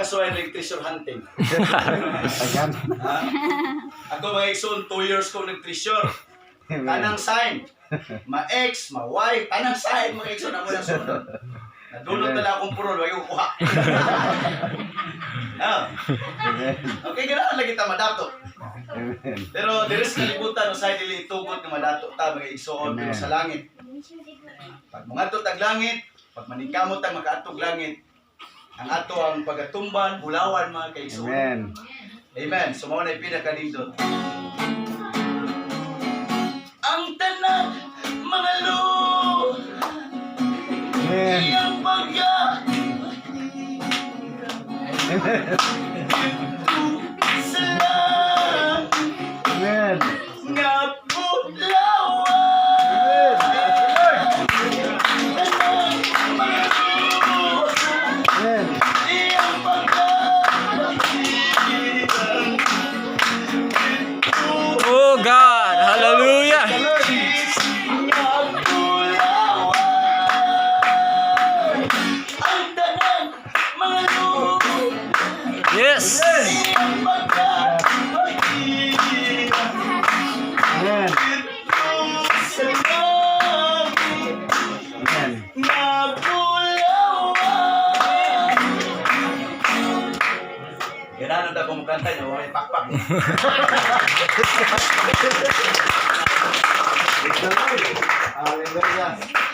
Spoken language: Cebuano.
nakasuway ng treasure hunting? Ayan. Ha? Ako, mga igsoon, 2 years ko nag-treasure. Tanang sign. Ma-X, ma-Y, tanang sign, mga igsoon, ako lang sunod. Nadulot na lang akong purol, wag yung kuha. Ah. Amen. Okay, ganahan lagi ta madato. Amen. Pero diri sa kalibutan, usay dili itugot nga madato ta, mga igsoon, pero Amen. sa langit. Pag mangadto tag langit, pag maningkamot tag makaadtog langit, ang ato ang pagatumban, bulawan, mga kaigsoon. Amen. Amen. So mao na pinakanindot. Ang tanan mga luha Amen. iyang pagka Amen. sa langit Amen. nga bulawan. Tanan mga luha Amen. iyang pagkabatiran. Oh God, hallelujah. Nga bulawan. Ang tanan mga luha iyang pagkabatiran. Amen. Sa langit Amen. nga bulawan. Ganahan na ako mukanta niya, may pakpak. Hallelujah.